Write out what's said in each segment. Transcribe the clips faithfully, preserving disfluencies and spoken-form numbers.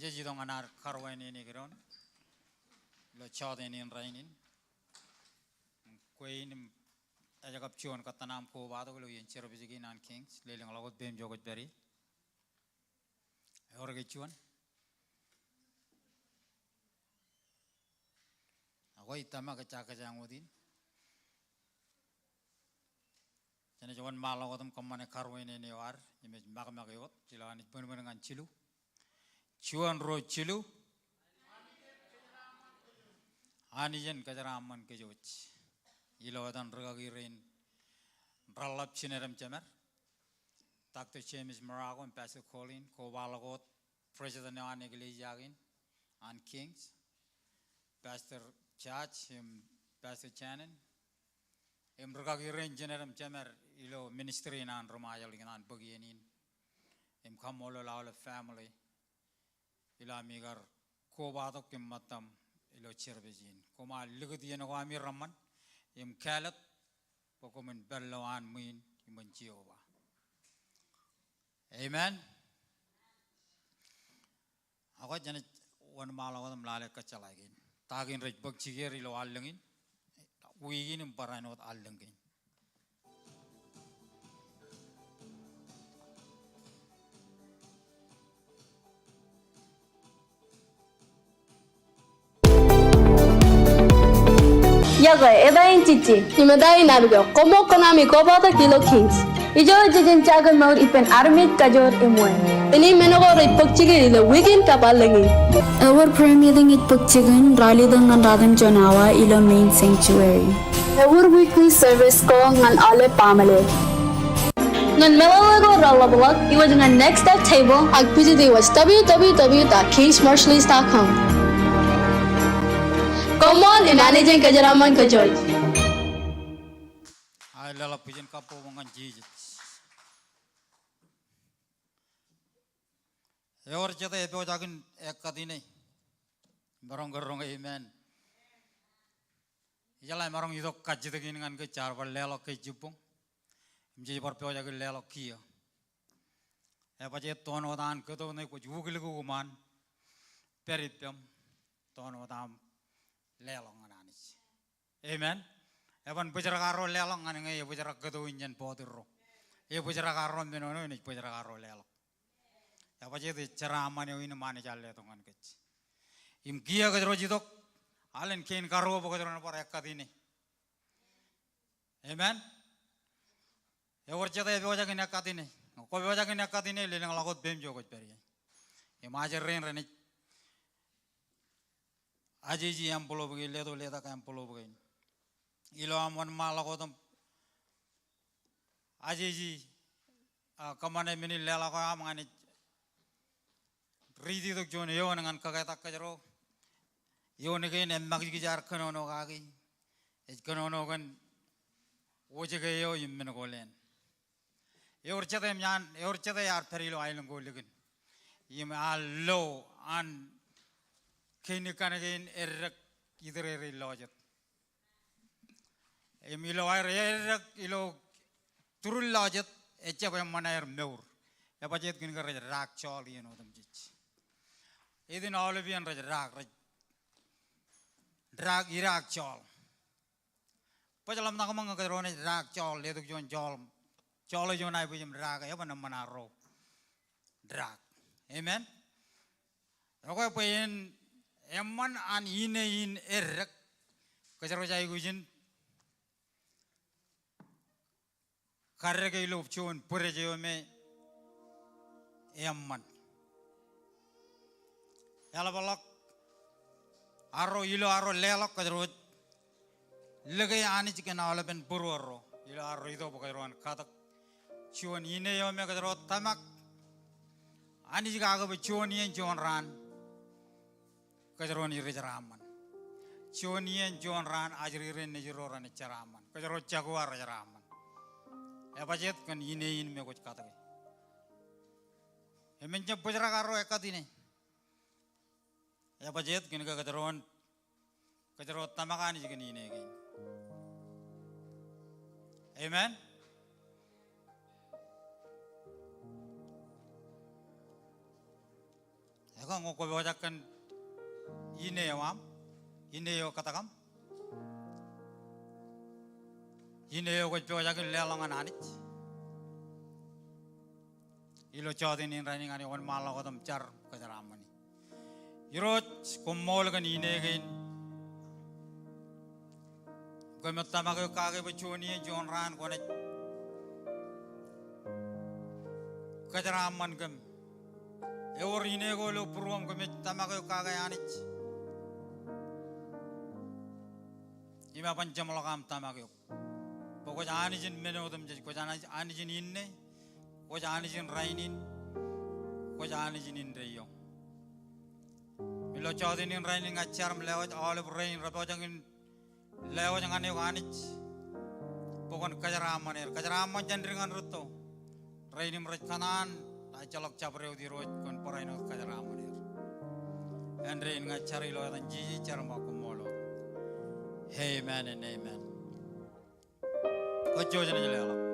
Jej itok ñan ad karuwainene kōj doon ilo jọteen in rainin. Kwe in im ej kab juon kōttan aṃ kobatok ilo iien service kein an Kings, lelōñḷọk wōt peiṃ ijo kwōj pād ie. Ewōr ke juon? Ak ij tōmak ejja kōjeañ wōt in. Jenaaj wōnṃaanḷọk wōt im kōṃṃane karuwainene eo ad im ej makmake wōt ilo Anij bōnbōn ñan jilu. Juon, ruo, jilu. Anij en kōjeraaṃṃan kōj wōj. Ilo etan rikaki rein reḷḷap jined im jemed, Doctor James Marago im Pastor Colleen, kobaḷọk wōt President eo an eklejia kein an Kings, Pastor Judge im Pastor Janen, im rikaki rein jined im jemed ilo ministry in an ri Ṃajeḷ kōn an bōk iien in. Im kaṃṃoolol aolep family ilo ami kar kobatok im ṃōttam ilo service in. Koṃ ar likūt iien ko ami reṃṃan im kāālōt bwe koṃwin pād ilo an ṃwiin iṃōn Jeova. Amen. Ak jenaaj wōnṃaanḷọk wōt im lale kōjjeḷā kein. Ta kein rej bōk jikier ilo allōñ in, wiik in im barāinwōt allōñ kein. Iọkwe, eta in Jiji. Im eta in Argo. Koṃ kōṇaan ami kobatok ilo Kings. Ijo jej jañin mour ippān armej, kajoor im wāween. Im men ko rej bōk jikier ilo wiik in kab allōñ in. Ewōr prayer meeting ej bōk jikin ralitōk ñan ratimjuon awa ilo main sanctuary. Ewōr weekly service ko ñan aolep baaṃle. Ñan meḷeḷe ko reḷapḷọk, iwōj ñan Next Step Table ak visit iwōj W W W dot kings marshallese dot com. Koṃṃool im Anij en kōjeraaṃṃan kōj wōj. Ae leḷọk bwijin kabbokbok ñan Jisōs. Ewōr jete epojak in ekkat ine? Maroñ ke roñ amen. Ijeḷā maroñ itok kajjitōk in ñan kōj, jaar bar leḷọk ke jibboñ im jej bar pojak in leḷọk kiiō. Ebajjeet, toon wōt an kōto ṇe kwōj uklik uṃaan pād ippaṃ, toon wōt aṃ leḷọk ñan Anij. Amen. Eban bōjrak arro leḷọk ñan ñe ebōjrak kōto in jān bọọt in ro. Ebōjrak arro men eo ej bōjrak arro leḷọk. Ebajjeet, ej jeraaṃṃan eo in im Anij ear letok ñan kōj. Im kiiō kōjro ej itok, alen kein karuo bwe kōjro en bar ekkat ine. Amen. Ewōr jete epojak in ekkat ine? Kwō pojak in ekkat ine, lelōñḷọk wōt peiṃ ijo kwōj pād ie. Im ajri rein renaaj ajeje envelope kein, leto letak envelope kein. Ilo aṃ wōnṃaanḷọk wōt im ajeje, a, kōṃṃane men in leḷọk eo aṃ ñan ej riiti tok juon eoon ñan kaketak kōjro. Eoon kein emakijkij ad kōnono kaki. Ej kōnono kōn wōjke eo im men ko leen. Ewōr jete im iaan, ewōr jete ear pād ilo aelōñ ko likin im ear lo an kein ikkan kein eddek itōrerein lọjet. Im ilo aer eddek ilo turin lọjet, ejjab eṃṃan aer mour. Ebajjeet, kōn ke rej daak jọọl iien otemjej. Etan aolep iien rej daak, rej daak, idaak jọọl. Bōjḷọk ḷōmṇak ṃōk ñe kōjro naaj daak jọọl, letok juon jọọl, jọọl eo juon aebōj im daak, eban eṃṃan arro daak. Amen. Ekwe, bwe en eṃṃan an ine in eddek, kōjro ej aikuj in kaddeke ilo juon bwidej eo me eṃṃan. Eḷapḷọk arro, ilo arro leḷọk, kōjro ej lōke Anij kōn aolepen būruerro ilo arro itok bwe kōjro en katak juon ine eo me kōjro tōmak Anij kake bwe juon iien juon raan kōjro naaj rijeraaṃṃan. Juon iien juon raan ajri rein nejid ro renaaj jeraaṃṃan. Kōjro jako aer jeraaṃṃan. Ebajjeet, kōn ine in me kwōj katke. Im en jab bōjrak arro ekkat ine. Ebajjeet, kōn ke kōjro en, kōjro tōmak Anij kōn ine kein. Amen. Ekwe ñe kwō pojak kōn ine eo aṃ, ine eo kōtkaṃ, ine eo kwōj pojak in leḷọk ñan Anij. Ilo jọteen in rainin ñan eok, wōnṃaanḷọk wōt im jar kōjeraaṃṃani. Irooj, koṃṃool kōn ine kein. Kōmij tōmak eok kake bwe juon iien, juon raan kwōnaaj kōjeraaṃṃan kōm. Ewōr ine ko ilo būruōṃ, kōmij tōmak eok kake Anij. Im eban jeṃḷọk aṃ tōmak eok bwe kwōj Anij in men otemjej, kwōj Anij, Anij in inne, kwōj Anij in rainin, kwōj Anij in indeeo. Im ilo jọteen in rainin ña ij jar im lewōj aolep rein rej pojak in lewōj ñan eok Anij bwe kwōn kōjeraaṃṃan er. Kōjeraaṃṃan jān dik ñan rūtto. Rein im rej kōṇaan, ejjeḷọk jabdewōt Irooj, kwōn barāinwōt kōjeraaṃṃan er. Āindein ña ij jar ilo etan Jisōs, jar im ba koṃṃool wōt. Amen and amen. Kajjojo naaj leḷọk.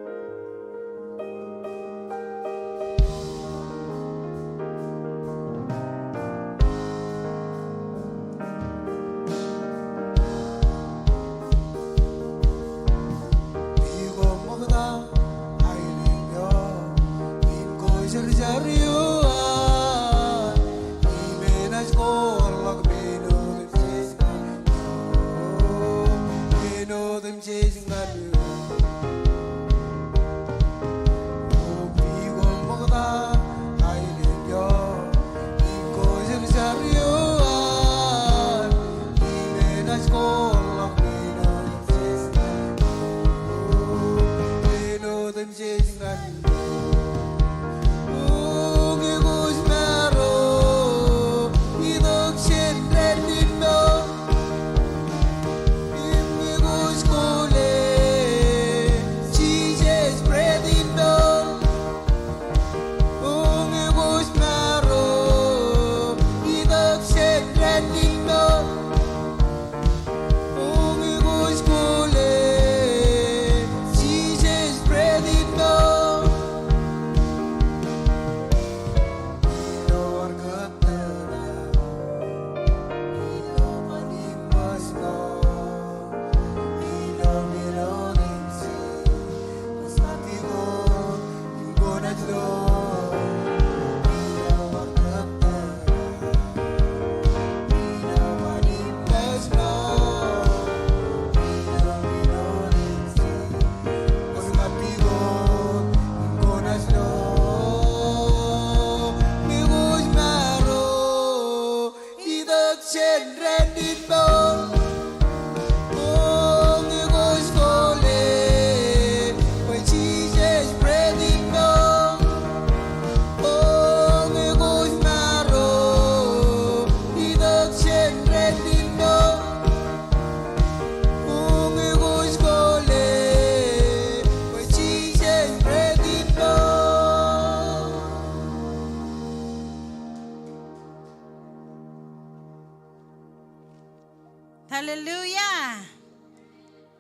Hallelujah.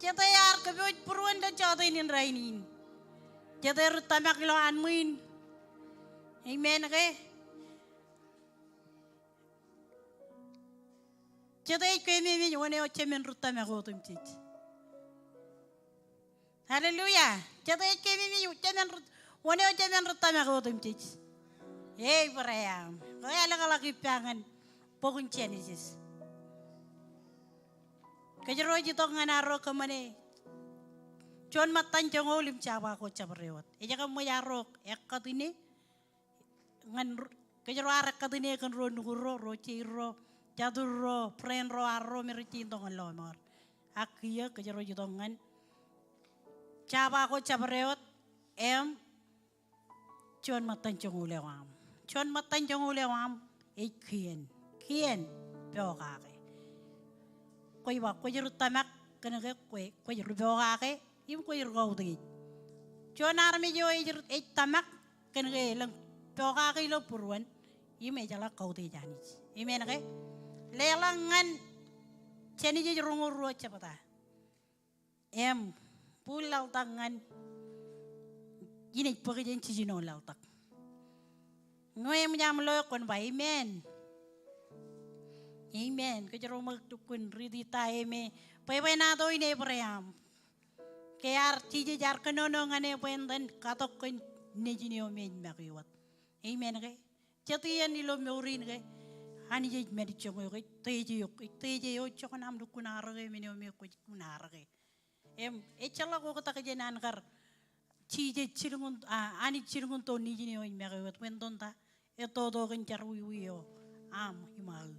Jete ear kōpooj būruon ilo jọteen in rainin? Jete ri tōmak ilo anmwin? Amen ke? Jete ej kememej wōn eo jemān ri tōmak otemjej? Hallelujah. Jete ej kememej jemān ri, wōn eo jemān ri tōmak otemjej? Abraham. Ke eḷḷọk ippa ñan bok in Jenesis. Kōjro ej itok ñan arro kōṃṃane juon ṃōttan joñoul im jabdewōt ko jabdewōt. Ej kōṃṃan arro ekkatine ñan ru-, kōjro ar ekkatine kōn ro nukurro, ro jeirro, jaturro, brānro, arro me rej jañin itok ñan lọmọọr. Ak kiiō kōjro ej itok ñan jabdewōt ko jabdewōt im juon ṃōttan joñoul eo aṃ. Juon ṃōttan joñoul eo aṃ ej kien. Kien, pokake. Kwōj ba kwōj ri tōmak kōnke kwe-, kwōj ri pokake im kwōj ri kautiej. Juon armej eo ej ri, ej tōmak kōnke elōñ pokake ilo būruon im ejeḷā kautiej Anij. Amen ke? Leḷọk ñan Jenesis roñoul ruo jebta. Im bōk laḷtak ñan, inaaj bōk jān jiljino laḷtak. Ñe eṃōj aṃ lo eok kwōn ba amen. Amen. Kōjro ṃōk lukkuun riiti ta eo me bwebwenato in Ebream. Ke ear, Jisōs ear kōnono ñan e bwe en itōn katok kōn nejin eo me ej make wōt. Amen ke? Jet iien ilo mour in ke Anij ej mālejjoñ eok, ej teej eok, ej teej eo ej jokwan aṃ lukkuun arōke men eo me kwōj lukkuun arōke. Im ejjeḷọk oktak jān an kar Jisōs jilkintok, a, Anij jilkintok nejin eo ej make wōt bwe en itōn ta, etto tok in jerọwiwi eo aṃ im aō.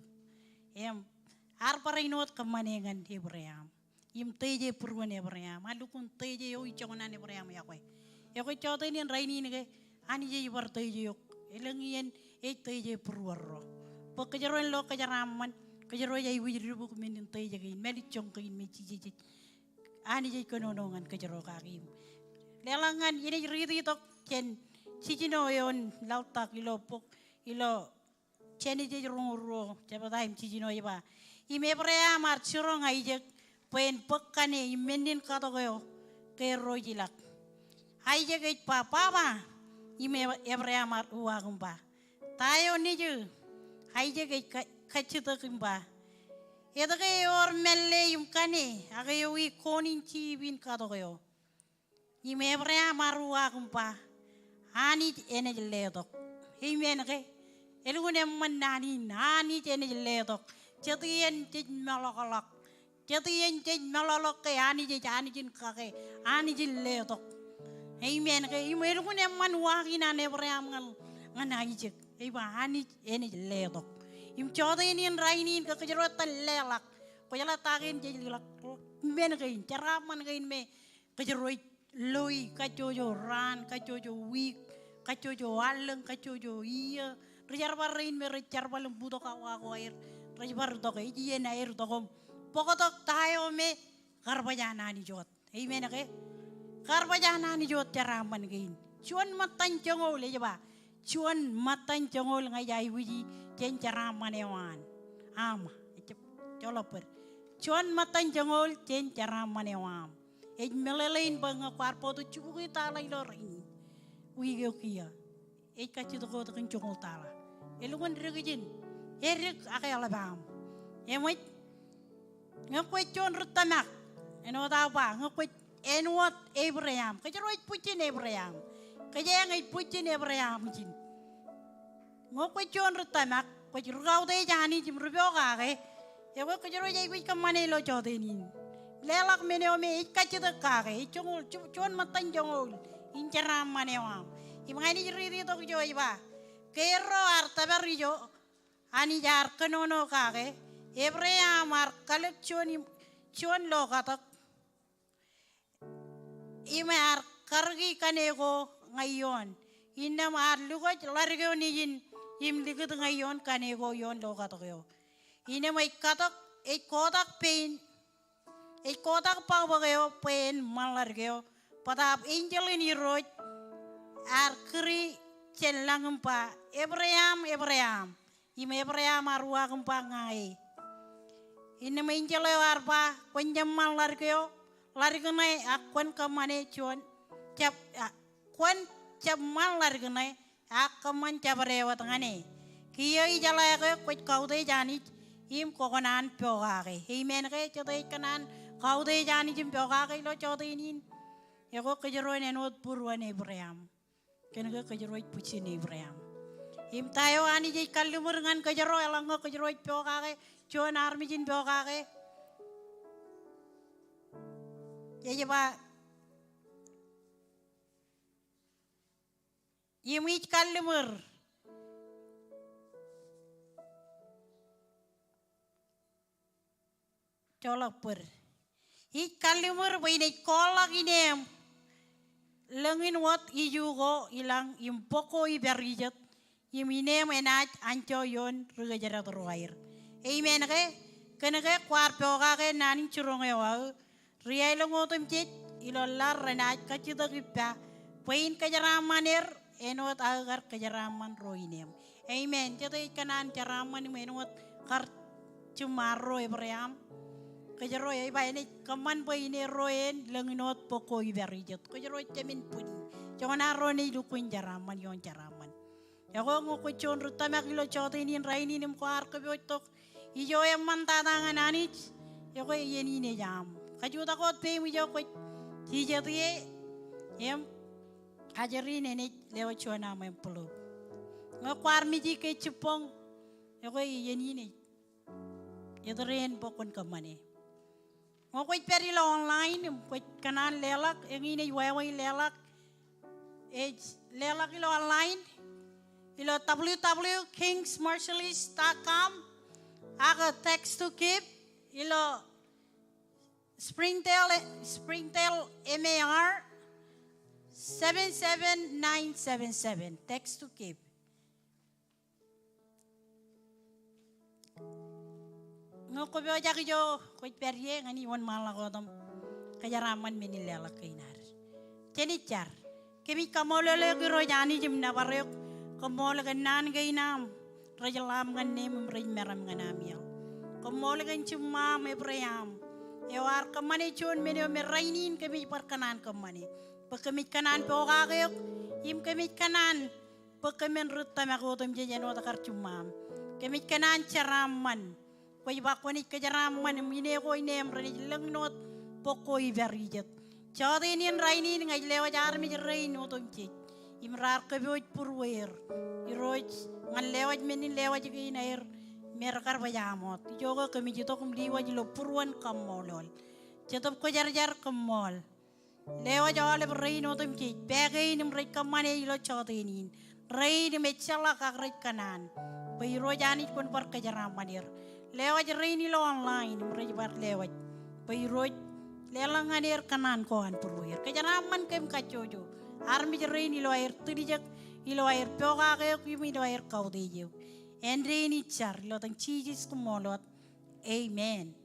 Im ear barāinwōt kōṃṃane ñan Ebream im teej e būruon Ebream. Ear lukkuun teej e eo ij jokwan an Ebream ekwe. Ekwe jọteen in rainin ke Anij ej bar teej eok. Elōñ iien ej teej e būruorro. Bwe kōjro en lo kōjeraaṃṃan, kōjro ej aikuj dibuk men in teej kein, mālejjoñ kein me Jisōs ej, Anij ej kōnono ñan kōjro kaki im. Leḷọk ñan, inaaj riiti tok jān jiljino eoon laḷtak ilo bok, ilo Jenesis roñoul ruo, jebta im jiljino ej ba, im Ebream ear jiroñ Aisak bwe en bōk kane im men in katok eo ke erro ej ilọk. Aisak ej ba, Baba, im Eb-, Ebream ear uwaak im ba, Ta eo nejū? Aisak ej ka-, kajjitōk im ba, Etke ewōr mālle im kane ak ewi koon in jiip in katok eo? Im Ebream ear uwaak im ba, Anij enaaj letok. Amen ke? Elukkuun eṃṃan naan in, Anij enaaj letok. Jet iien jej meḷọkḷọk. Jet iien jej meḷọkḷọk ke Anij ej Anij in kake, Anij in letok. Amen ke? Im elukkuun eṃṃan uwaak in an Ebream ñan, ñan Aisak. Ej ba Anij enaaj letok. Im jọteen in rainin ke kōjro ettōn leḷọk. Kwōjeḷā ta kein jej leḷọk? Men kein, jeraaṃṃan kein me kōjro ej loi, kajjojo raan, kajjojo wiik, kajjojo allōñ, kajjojo iiō. Ri jerbal rein me rej jerbal im bōktok awa ko aer, rej bar tok, ej iien aer tok im bōktok ta eo me kar baj an Anij wōt. Amen ke? Kar baj an Anij wōt jeraaṃṃan kein. Juon ṃōttan joñoul, ej ba, juon ṃōttan joñoul ña ij aikuji jān jeraaṃṃan eo an. Aṃ, ejjab, joḷọk bōd. Juon ṃōttan joñoul jān jeraaṃṃan eo aṃ. Ej meḷeḷein bwe ñe kwaar bōktok jibukwi tala ilo rainin, wiik eo kiiō ej kajjitōk wōt kōn joñoul tala. Elukkuun dik ijin, edik ak eḷap aṃ. Eṃōj, ñe kwōj juon ri tōmak, āinwōt aō ba, ñe kwōj āinwōt Ebream, kōjro ej bwijin Ebream. Kōjeañ ej bwijin Ebream ijin. Ñe kwōj juon ri tōmak, kwōj ri kautiej Anij im ri pokake, ekwe kōjro ej aikuj kōṃṃane ilo jọteen in. Leḷọk men eo me ej kajjitōk kake, ej joñoul, ju-, juon ṃōttan joñoul in jeraaṃṃan eo aṃ. Im ña inaaj riiti tok ijo ej ba, ke erro ear tōpar ijo, Anij ear kōnono kake, Ebream ear kalōk juon im, juon lokatok. Im ear kariki kane ko ñan ioon. Innām ear lukwōj ḷadik eo nejin im likūt ñan ioon kane ko ioon lokatok eo. Innām ej katok, ej kotak pein, ej kotak bōkbōk eo bwe en ṃan ḷadik eo. Bōtaab enjeḷ in Irooj ear kūri jān lañ im ba, Ebream, Ebream. Im Ebream ear uwaak im ba, Ña e. Innām enjeḷ eo ear ba, Kwōn jab ṃan ḷadik eo, ḷadik ṇe, ak kwōn kōṃṃane juon, jab, a, kwōn jab ṃan ḷadik ṇe, ak kōṃṃan jabdewōt ñan e. Kiiō ijeḷā ke kwōj kautiej Anij im kwō kōṇaan pokake. Amen ke? Jet ej kōṇaan kautiej Anij im pokake ilo jọteen in, ekwe kōjro en āinwōt būruon Ebream. Kōnke kōjro ej bwijin Ebream. Im ta eo Anij ej kalliṃur ñan kōjro eḷaññe kōjro ej pokake, juon armej in pokake. Ej ba, im ij kalliṃur. Joḷọk bōd. Ij kalliṃur bwe inaaj kọọrḷọk ineeṃ lōñ in wōt iju ko ilañ im bok ko ippāer ijet, im ineeṃ enaaj anjọ ioon ri kōjdat ro aer. Amen ke? Kōnke kwaar pokake naan in jiroñ eo aō, ri aelōñ otemjej ilo laḷ renaaj kajjitōk ippa bwe in kōjeraaṃṃan er āinwōt aō kar kōjeraaṃṃan ro ineeṃ. Amen. Jet ej kōṇaan jeraaṃṃan im āinwōt kar jiṃṃaarro Ebream. Kōjro ej ba enaaj kōṃṃan bwe ineerro en lōñ in wōt bok ko ippāer ijet. Kōjro ej jemān bwini. Jokwan arro naaj lukkuun jeraaṃṃan ioon jeraaṃṃan. Ekwe ñe kwōj juon ri tōmak ilo jọteen in rainin im kwaar kōpooj tok ijo eṃṃan tata ñan Anij, ekwe iien in ej aṃ. Kajutak wōt peiṃ ijo kwōj jijet ie im ajri in enaaj lewōj juon aṃ envelope. Ñe kwaar miji ke jibboñ, ekwe iien in ej etreen bwe kwōn kōṃṃane. Ñe kwōj pād ilo online im kwōj kōṇaan leḷọk, eñin ej wāween leḷọk. Ej leḷọk ilo online ilo W W W Kings Marshallese dot com, ak text to give ilo Springdale, Springdale M A R seven seven nine seven seven, text to give. Ñe kwō pojak ijo kwōj pād ie, ña ij wōnṃaanḷọk wōt im kōjeraaṃṃan men in leḷọk kein ad. Jen jar. Kōmij kaṃṃoolol eok Irooj Anij im nōbar eok, koṃṃool kōn naan kein aṃ rej ḷaaṃ ñan neem im rej meram ñan amieḷ. Koṃṃool kōn jiṃṃaam Ebream eo ear kōṃṃane juon men eo me rainin kōmij bar kōṇaan kōṃṃane. Bwe kōmij kōṇaan pokake eok im kōmij kōṇaan bwe kōmin ri tōmak otemjej āinwōt kar jiṃṃaam. Kōmij kōṇaan jeraaṃṃan. Kwōj ba kwōnaaj kōjeraaṃṃan im ine ko ineem renaaj lōñ āinwōt bok ko ippāer ijet. Jọteen in rainin ña ij lewōj armej rein otemjej im raar kōpooj būrueir. Irooj, ñan lewōj men in lewōj kein aer me rekar baj aṃ wōt. Ijoke kōmij itok im diwōj ilo būruon kaṃṃoolol. Jetōb Kwōjarjar, koṃṃool. Lewōj aolep rein otemjej, pā kein im rej kōṃṃane ilo jọteen in. Rein im ejjeḷọk ak rej kōṇaan. Bwe Irooj Anij kwōn bar kōjeraaṃṃan er. Lewōj rein ilo online im rej bar lewōj. Bwe Irooj leḷọk ñan er kōṇaan ko an būrueir. Kōjeraaṃṃan kōm kajjojo armej rein ilo aer tiljek, ilo aer pokake eok im ilo aer kautiej eok. Āindein ij jar ilo etan Jisōs, koṃṃool wōt. Amen.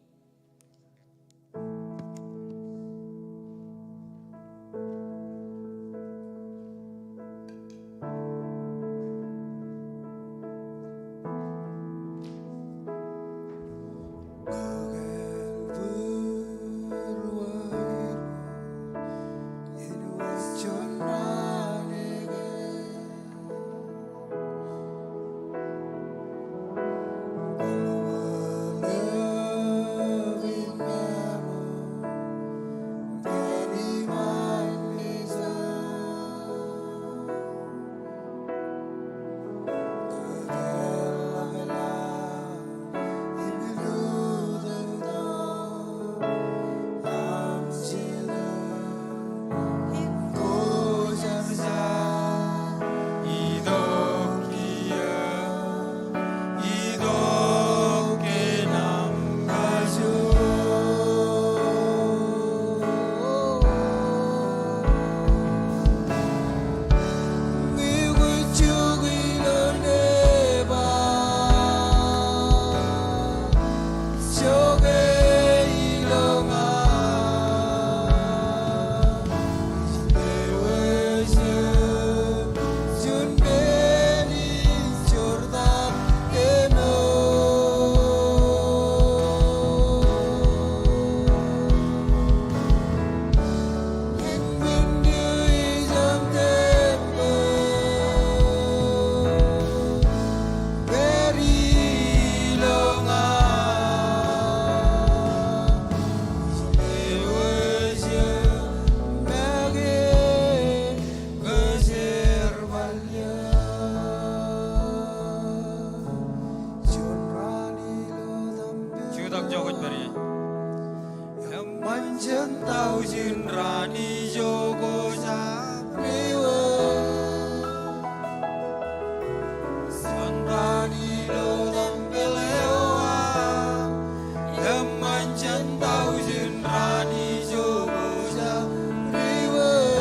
Jutak ijo kwōj pād ie. Eṃṃan jān taujin raan ijo kwōj jab diwōj. Jān raan ilo tempel eo aṃ. Eṃṃan jān taujin raan ijo kwōj jab diwōj.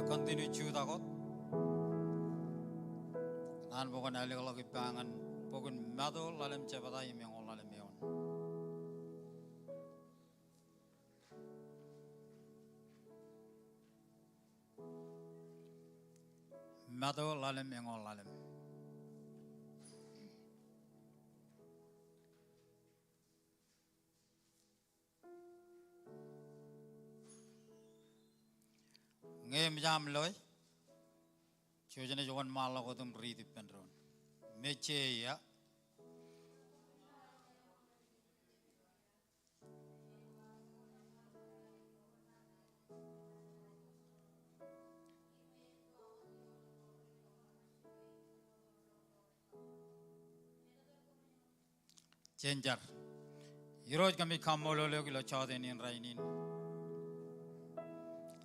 continue jutak wōt. Naan bwe kwōn ālōkḷọk ippa ñan bok in Matu ḷalem jebta im eñoul ḷalem eoon. Matu ḷalem eñoul ḷalem. Ñe eṃōj aṃ loe, jouj naaj wōnṃaanḷọk wōt im riit ippān doon. Mejeia. Jen jar. Irooj, kōmij kaṃṃoolol eok ilo jọteen in rainin.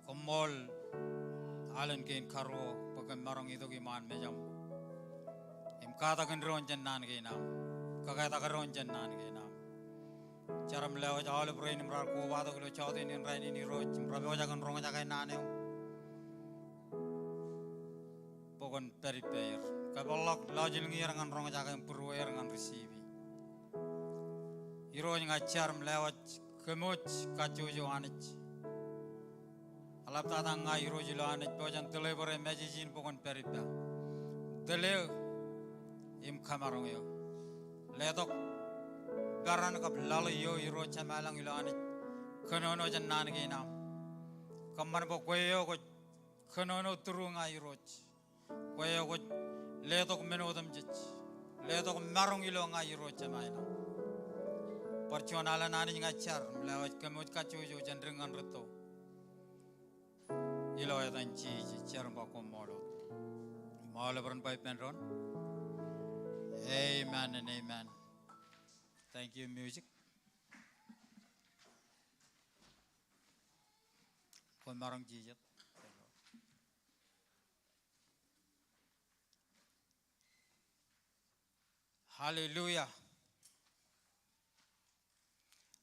Koṃṃool alen kein karuo bwe kōm maroñ itok iṃaan mejaṃ im katak doon jān naan kein aṃ, kōketak doon jān naan kein aṃ. Jar im lewōj aolep rein im raar kobatok ilo jọteen in rainin, Irooj, im rej pojak in roñjake naan eo bwe kwōn pād ippāer. Kōpeḷḷọk lọjilñier ñan roñjake im būrueer ñan receive. Irooj, ña jar im lewōj kōmwōj kajjojo Anij. Eḷaptata ña Irooj ilo an naaj pojak in deliver e message in bwe kwōn pād ippa. Tōl eō im kōmaroñ eō. Letok peran kab laḷ eo Irooj Jemem ilañ ilo an naaj kōnono jān naan kein aṃ. Kōṃṃan bwe kwe eo kwōj kōnono through ña Irooj. Kwe eo kwōj letok men otemjej. Letok maroñ ilo ña Irooj Jemem ilañ. Bar juon alen Anij ña jar im lewōj kōmwōj kajjojo jān dik ñan rūtto. Ilo etan Jisōs, jar im ba koṃṃool wōt. Im aolep ren ba ippān doon, amen and amen. Thank you, music. Kwōmaroñ jijet. Hallelujah.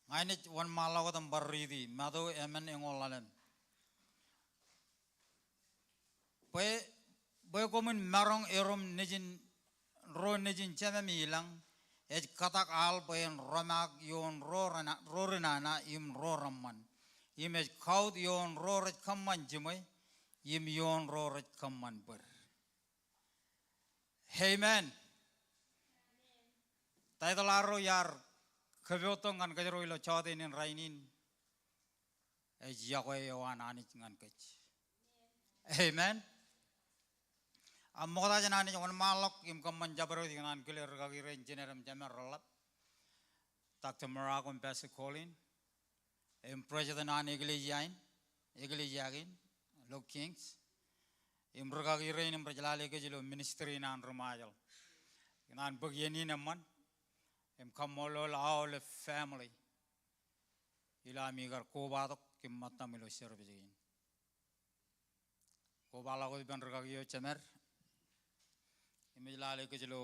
Ña inaaj wōnṃaanḷọk wōt im bar riiti Matu emān eñoul ḷalem. Bwe, bwe koṃwin maroñ erom nejin, ro nejin Jememi ilañ, ej kōtak aḷ bwe en romaak ioon ro rina-, ro rinana im ro reṃṃan. Im ej kautiej ioon ro rej kōṃṃan jiṃwe, im ioon ro rej kōṃṃan bōd. Amen. Title arro iar kōpooj tok ñan kōjro ilo jọteen in rainin ej Iọkwe eo an Anij ñan kōj. Amen. Ak ṃokta jān an naaj wōnṃaanḷọk im kōṃṃan jabdewōt ikōṇaan kile rikaki rein jined im jemed reḷap, Doctor Morocco im Pastor Colin, im president an eklejia in, eklejia kein, ilo Kings, im rikaki rein im rej lale kōj ilo ministry in an ri Ṃajeḷ. Ikōṇaan bōk iien in eṃṃan im kaṃṃoolol aolep family ilo ami kar kobatok im ṃōttam ilo service kein. Kobaḷọk wōt ippān rikaki eo jemed im ej lale kōj ilo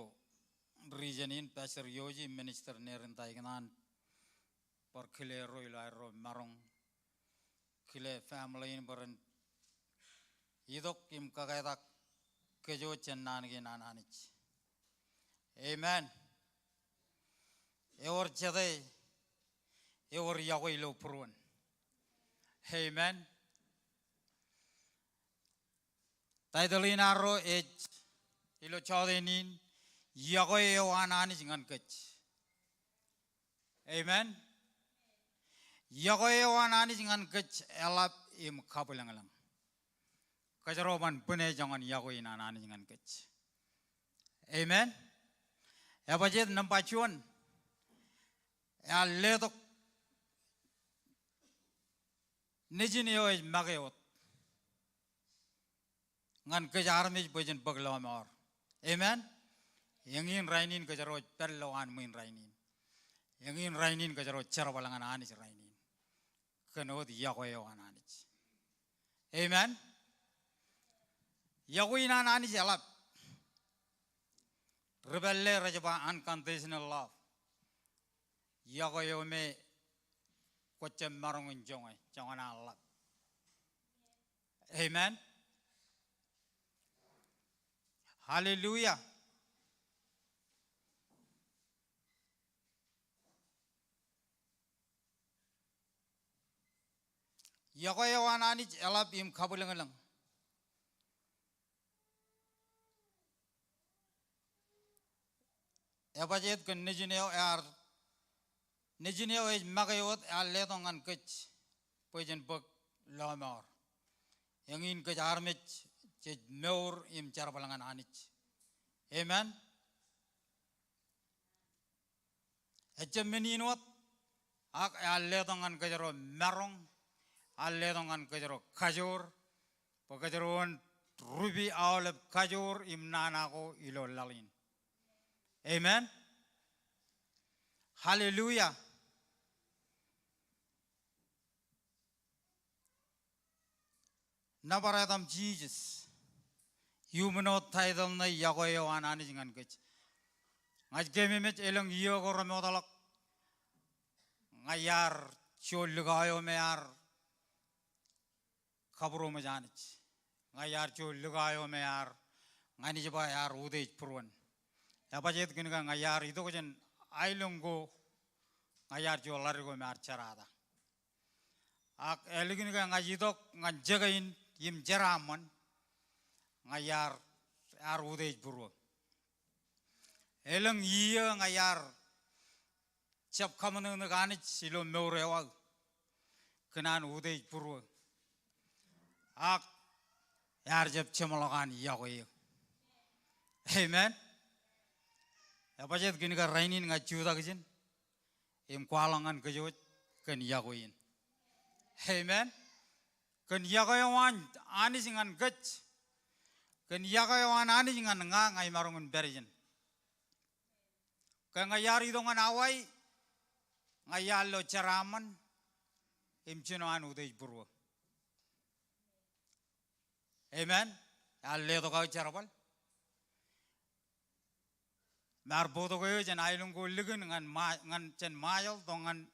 region in, Pastor Yoji, minister Nerinta, ikōṇaan bar kile erro ilo aerro maroñ kile family in bwe ren itok im kōketak kōj wōt jān naan kein an Anij. Amen. Ewōr jete, ewōr iọkwe ilo būruon. Amen. Title in arro ej ilo jọteen in, Iọkwe eo an Anij ñan kōj. Amen. Iọkwe eo an Anij ñan kōj eḷap im kabwilōñlōñ. Kōjro ban bwine joñan iọkwe in an Anij ñan kōj. Amen. Ebajjeet nōṃba juon, ear letok nejin eo ej make wōt ñan kōj armej bwe jen bōk lọmọọr. Amen. Eñin rainin kōjro ej pād ilowaan ṃwiin rainin. Eñin rainin kōjro ej jerbal ñan Anij rainin. Kōn wōt iọkwe eo an Anij. Amen. Iọkwe in an Anij eḷap. Ri pālle rej ba unconditional love. Iọkwe eo me kwōjjab maroñ in joñe, joñan an ḷap. Amen. Hallelujah. Iọkwe eo an Anij eḷap im kabwilōñlōñ. Ebajet kōn nejin eo ear, nejin eo ej make wōt ear letok ñan kōj bwe jen bōk lọmọọr. Eñin kōj armej jej mour im jerbal ñan Anij. Amen. Ejjab men in wōt, ak ear letok ñan kōjro maroñ, ear letok ñan kōjro kajoor, bwe kōjro en rupi aolep kajoor im nana ko ilo laḷ in. Amen. Hallelujah. Nōbar etaṃ Jisōs. Iuṃwin wōt title ṇe iọkwe eo an Anij ñan kōj. Ña ij keememej elōñ iiō ko remootḷọk ña iar juon likao eo me ear kabūroṃōj Anij. Ña iar juon likao eo me ear, ña ij ba ear utiej būruon. Ebajet kōn ke ña iar itok jān aelōñ ko, ña iar juon ḷadik ko me ear jerata. Ak ālikin ke ña ij itok ñan jeke in im jeraaṃṃan, ña iar, ear utiej būruō. Elōñ iiō ña iar jab kaṃōṇōṇō Anij ilo mour eo aō kōn an utiej būruō. Ak ear jab jeṃḷọk an iọkwe eō. Amen. Ebajet kōn ke rainin ña ij jutak ijin im kwaḷọk ñan kōj wōj kōn iọkwe in. Amen. Kōn iọkwe eo an Anij ñan kōj. Kōn iọkwe eo an Anij ñan ña, ña imaroñ in pād ijin. Ke ña iar itok ñan Hawaii, ña iar lo jeraaṃṃan im jino an utiej būruō. Amen. Ear letok aō jerbal. Im ear bōktok eō jān aelōñ ko likin ñan ṃa-, ñan jān Ṃajeḷ tok ñan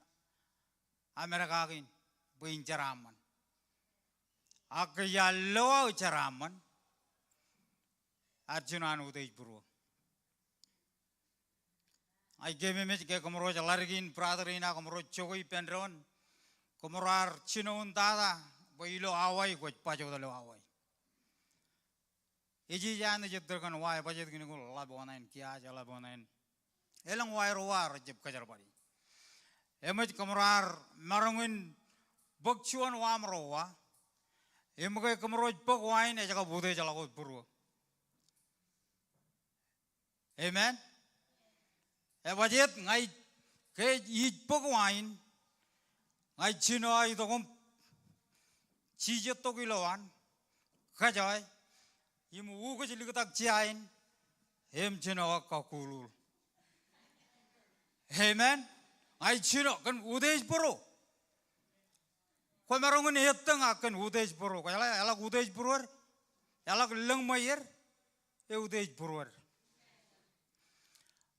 Amerika kein bwe in jeraaṃṃan. Ak ke iar lo aō jeraaṃṃan, ear jino an utiej būruō. Ña ij keememej ke kōmro ej ḷadik in brother in ak kōmro ej jokwe ippān doon, kōmro ar jino in tata bwe ilo Hawaii kwōj baj wōt ilo Hawaii. Ej ij an ej ettōr kōn wa, ebajet kōn ko ḷap oṇāān, kiiō ej ḷap oṇāān. Elōñ wa ro wa rejjab kōjerbali. Eṃōj kōmro ar maroñ in bōk juon waṃro wa. Im ke kōmro ej bōk wa in ej kab utiejḷọk wōt būruō. Amen. Ebajet ña ij, ke ij bōk wa in, ña ij jino aō itok im jijet tok ilowaan, kōjọe, im ukōj liktak jea in, im jino aō kakkuulul. Amen. Ña ij jino kōn utiej būruō. Kwōmaroñ in ettōñ ak kōn utiej būruō. Kwōjeḷā, eḷak utiej būruōd, eḷak lōñ ṃweied, eutiej būruōd.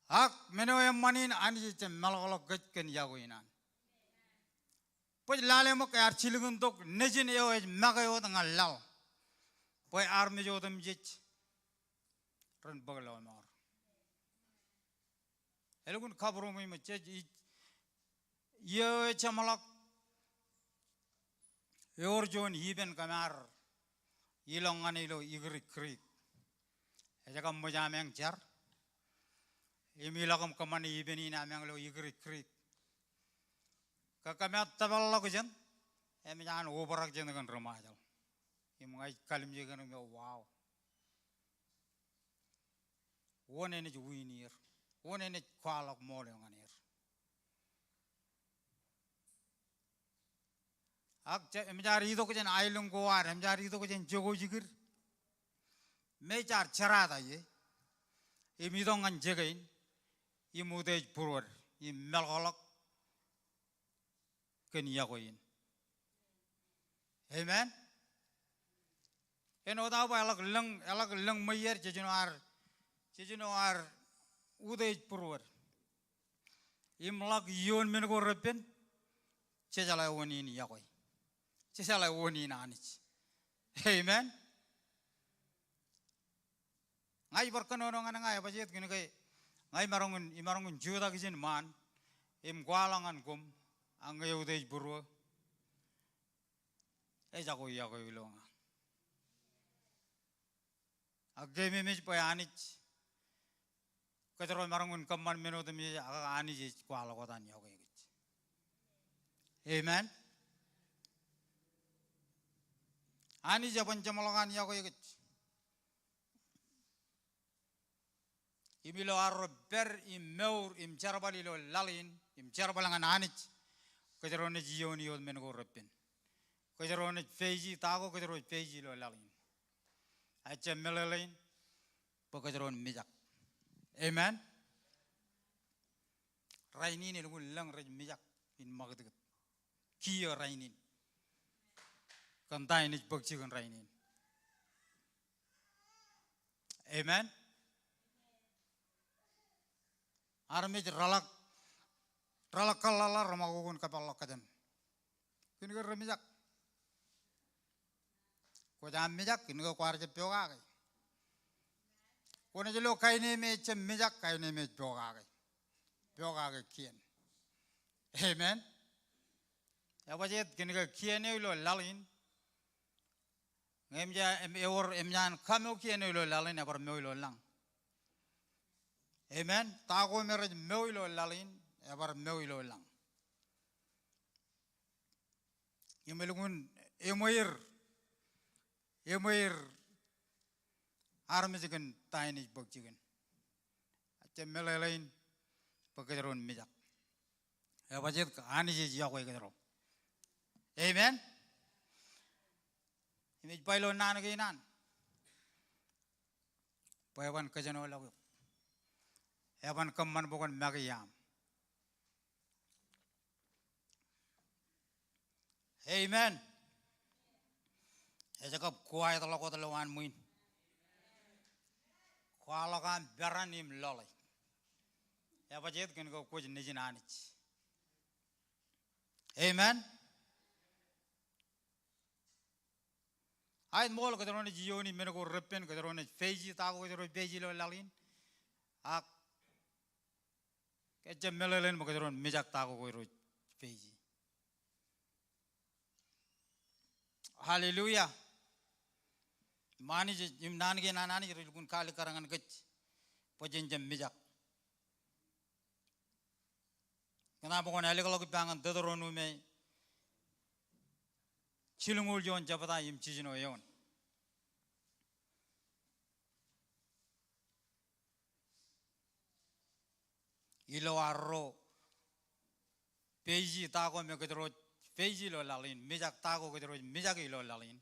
Ak men eo eṃṃan in Anij ejjab meḷọkḷọk kōj kōn iọkwe in an. Bwe ej lale ṃōk ear jilkintok nejin eo ej make wōt ñan laḷ. Bwe armej otemjej ren bōk lọmọọr. Elukkuun kabūroṃōj ṃōk jej ij, iiō eo ej jeṃḷọk, ewōr juon ippān kōm ar ilọk ñan ilo Hickory Creek. Ej kab ṃōj ameañ jar. Im ilọk im kōṃṃane ippān in ameañ ilo Hickory Creek. Ke kōm ar tōpar ḷọk jān, eṃōj an obrak jān kōn ri Ṃajeḷ. Im ña ij kallimjek kōn im, wow. Wōn enaaj win er? Wōn enaaj kwaḷọk ṃool eo ñan er? Ak je, eṃōj ad itok jān aelōñ ko ad, eṃōj ad itok jān jokwe jikid. Me jaar jerata ie. Im itok ñan jeke in. Im utiej būruod. Im meḷọkḷọk kōn iọkwe in. Amen. Āinwōt aō ba eḷak lōñ, eḷak lōñ ṃweied, jejino ar, jejino ar utiej būruod. Im ḷak ioon men ko repen, jejeḷā wōn in iọkwe. Jejeḷā wōn in Anij. Amen. Ña ij bar kōnono ñan ña, ebajjeet kōn ke ña imaroñ in, imaroñ in jutak ijin ṃaan im kwaḷọk ñan koṃ, ak ñe eutiej būruō, ejako iọkwe ilo ña. Ak keememej bwe Anij, kōjro maroñ in kōṃṃan men otemjej, ak Anij ej kwaḷọk wōt an iọkwe kōj. Amen. Anij eban jeṃḷọk an iọkwe kōj. Im ilo arro pād im mour im jerbal ilo laḷ in, im jerbal ñan Anij, kōjro naaj iiooni wōt men ko repen. Kōjro naaj face ta ko kōjro ej face ilo laḷ in. Ak jab meḷeḷein bwe kōjro en mijak. Amen. Rainin elukkuun lōñ rej mijak in ṃakūtkūt. Kiiō rainin kōn ta in ej bōk jikin rainin. Amen. Armej reḷak, reḷak kōḷḷaḷḷaḷ reṃakoko in kōpeḷḷọk kōjām. Kōn ke remijak. Kwōj aṃ mijak kōn ke kwaar jab pokake. Kwōnaaj lo kain eo me ejjab mijak, kain eo me ej pokake. Pokake kien. Amen. Ebajjeet kōn ke kien eo ilo laḷ in, ñe eṃōj, eṃ, ewōr, eṃōj an kamo kien eo ilo laḷ in, ebar mo ilo lañ. Amen. Ta ko me rej mo ilo laḷ in, ebar mo ilo lañ. Im elukkuun eṃweir, eṃweir armej kōn ta in ej bōk jikin. Ak jab meḷeḷein bwe kōjro en mijak. Ebajjeet ke Anij ej iọkwe kōjro. Amen. Im ej ba ilo naan kein an bwe eban kōjenolọk eok. Eban kōṃṃan bwe kwōn make iaam. Amen. Ej kab quiet ḷọk wōt lowaan ṃwiin. Kwaḷọk aṃ peran im lọḷe. Ebajjeet kōn ke kwōj nejin Anij. Amen. Aet ṃool, kōjro naaj iiooni men ko repen, kōjro naaj face ta ko kōjro face ilo laḷ in. Ak ejjab meḷeḷein bwe kōjro en mijak ta ko kōjro face. Hallelujah. Im Anij, im naan kein an Anij rej lukkuun kaalikkar ñan kōj bwe jen jab mijak. Kōn aṃ bwe kwōn ālikḷọk ippa ñan Teuteronomi jilñuul juon jebta im jiljino eoon. Ilo arro face ta ko me kōjro face ilo laḷ in, mijak ta ko kōjro mijak ilo laḷ in.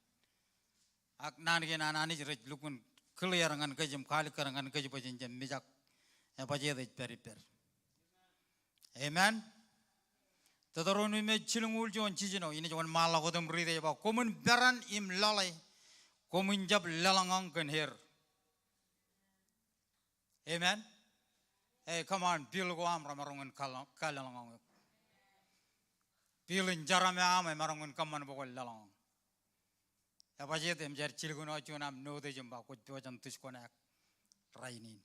Ak naan kein an Anij rej lukkuun clear ñan kōj im kaalikkar ñan kōj bwe jen jab mijak. Ebajjeet ej pād ippād. Amen. Teuteronomi jilñuul juon jiljino, inaaj wōnṃaanḷọk wōt im riit e, ej ba, koṃwin peran im lọḷe, koṃwin jab leḷọñḷọk kōn er. Amen. Ej kōṃṃan bill ko aṃ remaroñ in kal-, kaleḷọñḷọk eok. Bill in jarom eo aṃ emaroñ in kōṃṃan bwe kwōn leḷọñḷọk. Ebajjeet im jar jilkinḷọk juon aṃ note ej im ba kwōj pojak in disconnect rainin.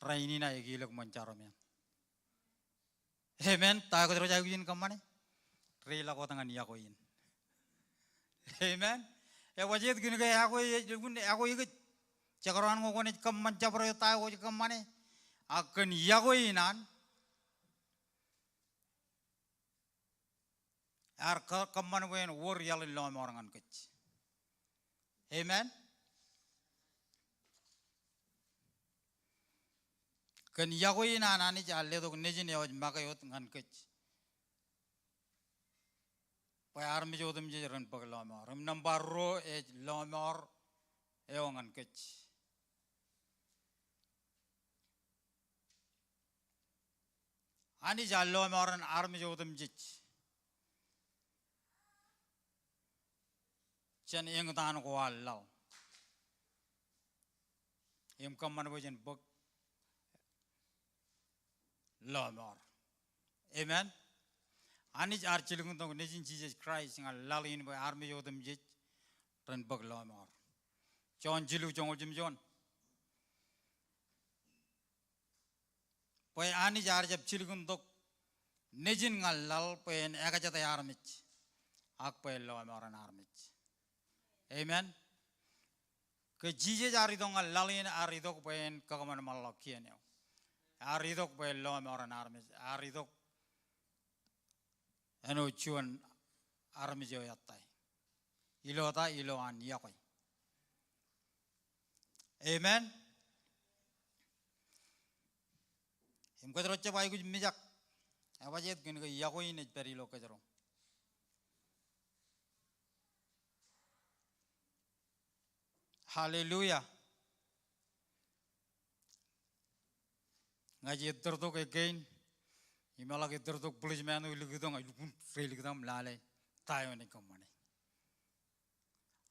Rainin aō ekilōk ṃōn jarom eañ. Amen. Ta eo kōjro ej aikuj in kōṃṃane? Reiḷọk wōt ñan iọkwe in. Amen. Ebajjeet kōn ke iọkwe, iọkwe kōj. Jekdọọn ñe kwōnaaj kōṃṃan jabdewōt ta eo kwōj kōṃṃane, ak kōn iọkwe in an ear kō-, kōṃṃan bwe en wōr iaḷ in lọmọọr ñan kōj. Amen. Kōn iọkwe in an Anij ear letok Nejin eo ej make wōt ñan kōj bwe armej otemjej ren bōk lọmọọr. Im nōṃba ruo ej lọmọọr eo ñan kōj. Anij ear lọmọọren armej otemjej jān eñtaan ko an laḷ im kōṃṃan bwe jen bōk lọmọọr. Amen. Anij ear jilkintok Nejin Jisōs Kraist ñan laḷ in bwe armej otemjej ren bōk lọmọọr. Jon jilu joñoul jimjuon. bwe Anij ear jab jilkintok Nejin ñan laḷ bwe en ekjete armej ak bwe en lọmeoren armej. Amen. Ke Jisōs ear itok ñan laḷ in, ear itok bwe en kakōṃanṃanḷọk kien eo. Ear itok bwe en lọmeoren armej. Ear itok āinwōt juon armej eo ettā. Ilo ta? Ilo an yokwe. Amen. Im kōjro jab aikuj mijak. Ebajjeet kōn ke yokwe in ej pād ilo kōjro. Hallelujah. Ña ij ettōrtok e kein, im eḷak ettōrtok buḷōjmān eo ilikitok, ña ij lukkuun reiliktak im lale ta eo enaaj kōṃṃane.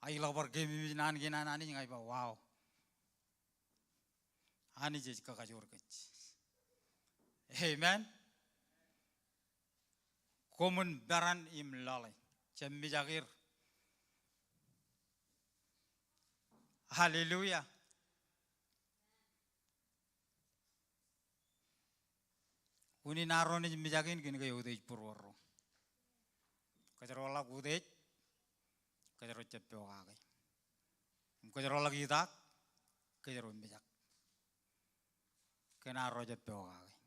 Ak ij ḷak bar keememej naan kein an Anij, ña ij ba, wow. Anij ej kakajoor kōj. Amen. Koṃwin peran im lale. Jab mijak er. Hallelujah. Unin arro naaj mijak in kōn ke eutiej būruōrro. Kōjro ḷak utiej, kōjro jab pokake. Im kōjro ḷak itaak, kōjro mijak. Kōn arro jab pokake.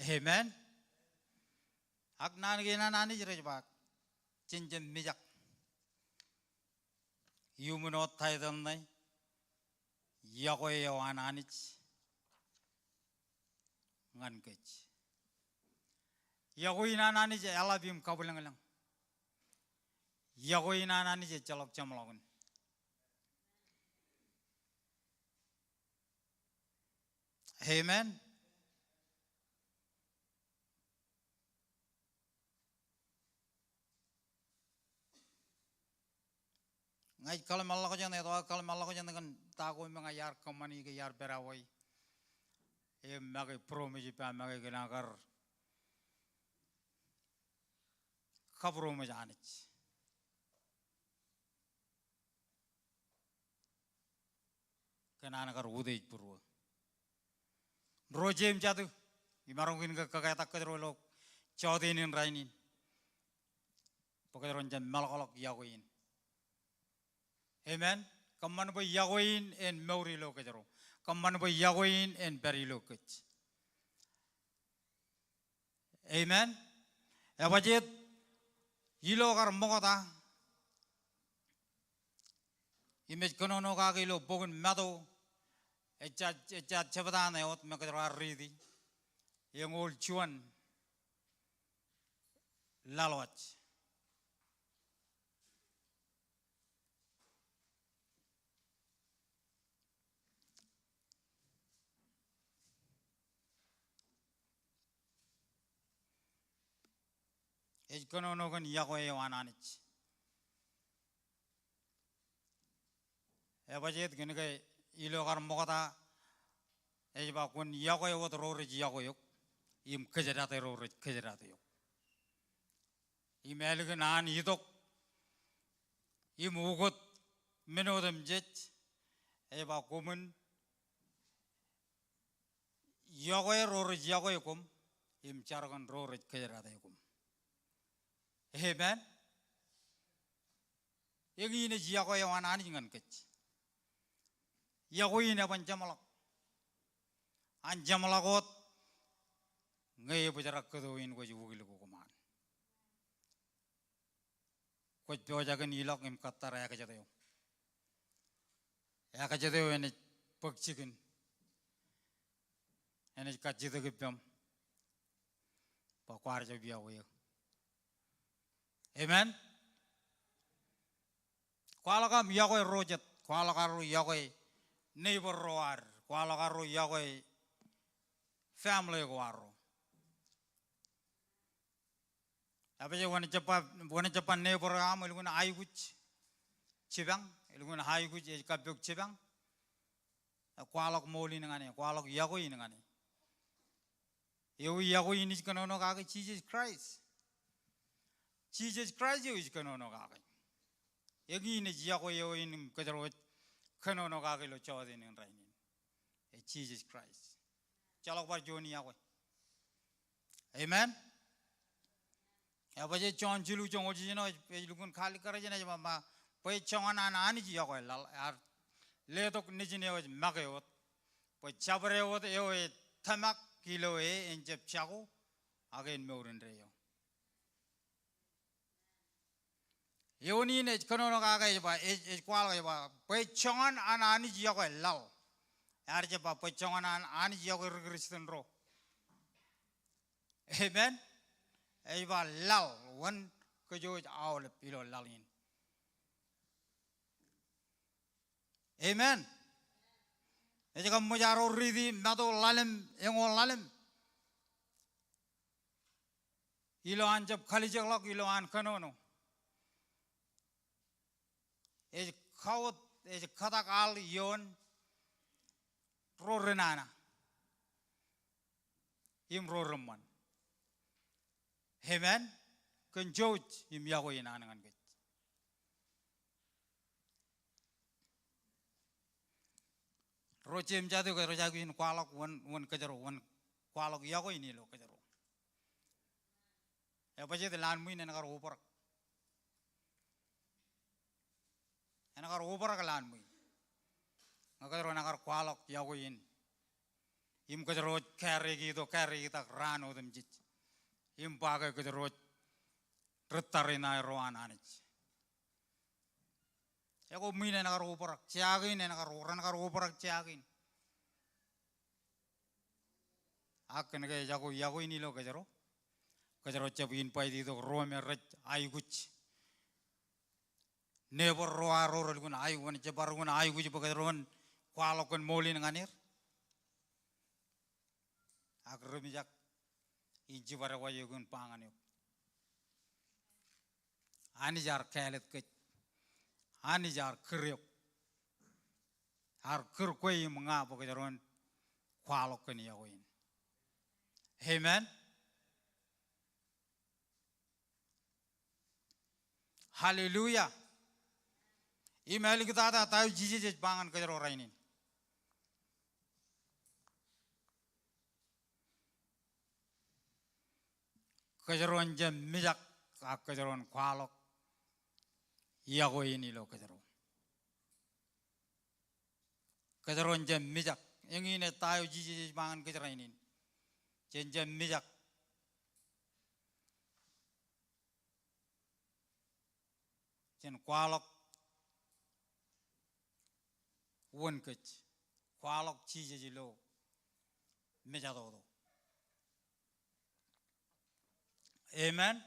Amen. Ak naan kein an Anij rej ba, jen jab mijak. Iuṃwin wōt title ṇe, Yokwe eo an Anij ñan kōj. Yokwe in an Anij eḷap im kabwilōñlōñ. Yokwe in an Anij ejjeḷọk jeṃḷọkin. Amen. Ña ij kōḷmānḷọkjeṇ, etto aō kōḷmānḷọkjeṇ kōn ta ko me ña iar kōṃṃani ke iar pād awa e. Im make būroṃōj ippa make kōn aō kar kabūroṃōj Anij kōn an kar utiej būruō. Ro jeiū im jatū, imaroñ in ke kōketak kōjro ilo jọteen in rainin bwe kōjro en jab meḷọkḷọk yokwe in. Amen. Kōṃṃan bwe yokwe in en mour ilo kōjro. Kōṃṃan bwe yokwe in en pād ilo kōj. Amen. Ebajjeet ilo kar ṃokta im ej kōnono kake ilo bok in Matu, ejja, ejja jebta ṇe wōt me kōjro ar riiti. Eñoul juon laḷwaj. Ej kōnono kōn yokwe eo an Anij. Ebajjeet kōn ke ilo kar ṃokta ej ba kwōn yokwe wōt ro rej yokwe eok im kōjdate ro rej kōjdate eok. Im ālikin an itok im ukōt men otemjej, ej ba koṃwin yokwe ro rej yokwe koṃ im jar kōn ro rej kōjdate koṃ. Amen. Eñin ej yokwe eo an Anij ñan kōj. Yokwe in eban jeṃḷọk. An jeṃḷọk wōt ñe ebōjrak kōto in kwōj wūkilukkuun kōṃṃan. Kwōj pojak in ilọk im kōttar ekjet eo. Ekjet eo enaaj bōk jikin. Enaaj kajjitōk ippaṃ bwe kwaar jab yokwe eō. Amen. Kwaḷọk aṃ yokwe ro jet. Kwaḷọk arro yokwe neighbor ro ad. Kwaḷọk arro yokwe family ko arro. Epād wōn ej ba, wōn ej ba neighbor eo aṃ, elukkuun aikuj jipañ, elukkuun aikuj ej kappok jipañ. Kwaḷọk ṃool in ñan e, kwaḷọk yokwe in ñan e. Ewi yokwe in ij kōnono kake? Jisōs Kraist. Jisōs Kraist eo ij kōnono kake. Eñin ej yokwe eo in kōjro ej kōnono kake ilo jọteen in rainin. ej Jisōs Kraist. Ejjeḷọk bar juon iọkwe. Amen. Ebajjeet Jon jilu joñoul jiljino ej, ej lukkuun kalikkar jān ej ba, ba bwe joñan an Anij iọkwe laḷ ear letok Nejin eo ej make wōt, bwe jabdewōt eo ej tōmak ilo e en jab jako ak en mour indeeo. Eoon in ej kōnono kake ej ba, ej, ej kwaḷọk ej ba bwe joñan an Anij iọkwe laḷ ear jab ba bwe joñan an Anij iọkwe ri Kristian ro. Amen. Ej ba laḷ, wōn kōj eo ej aolep ilo laḷ in. Amen. Ej kab ṃōj arro riiti Matu ḷalem, eñoul ḷalem. Ilo an jab kalijekḷọk ilo an kōnono. Ej kawōt, ej kōtak aḷ ioon ro ri nana im ro ri ṃṃan. Amen. Kōn jouj im iọkwe in an ñan kōj. Ro jeiū im jatū kōjro jab aikuj in kwaḷọk wōn, wōn kōjro, wōn kwaḷọk iọkwe in ilo kōjro. Ebajjeet lowaan ṃwiin en kar obrak. En kar obrak lowaan ṃwiin. Ñe kōjro en kar kwaḷọk iọkwe in. Im kōjro ej carry e ito, carry e itak raan otemjej. Im ba ke kōjro ej ri tariṇae ro an Anij. Ekwe ṃwiin en kar obrak, jeakin en kar, ren kar obrak jeakin. Ak kōn ke ejako iọkwe in ilo kōjro, kōjro jab invite e itok ro me rej aikuj. Neighbor ro arro relukkuun aikuj, wōn jab bar lukkuun aikuj bwe kōjro en kwaḷọk kōn ṃool in ñan er. Ak ri mijak in jibadek waj eok im ba ñan eok. Anij ear kāālōt kōj. Anij ear kūr eok. Ear kūr kwe im ña bwe kōjro en kwaḷọk kōn iọkwe in. Amen. Hallelujah. Im āliktata ta eo Jisōs ej ba ñan kōjro rainin. Kōjro en jab mijak ak kōjro en kwaḷọk iọkwe in ilo kōjro. Kōjro en jab mijak. Eñin ej ta eo Jisōs ej ba ñan kōj rainin. Jen jab mijak. Jen kwaḷọk wōn kōj. Kwaḷọk Jisōs ilo mejatoto. Amen.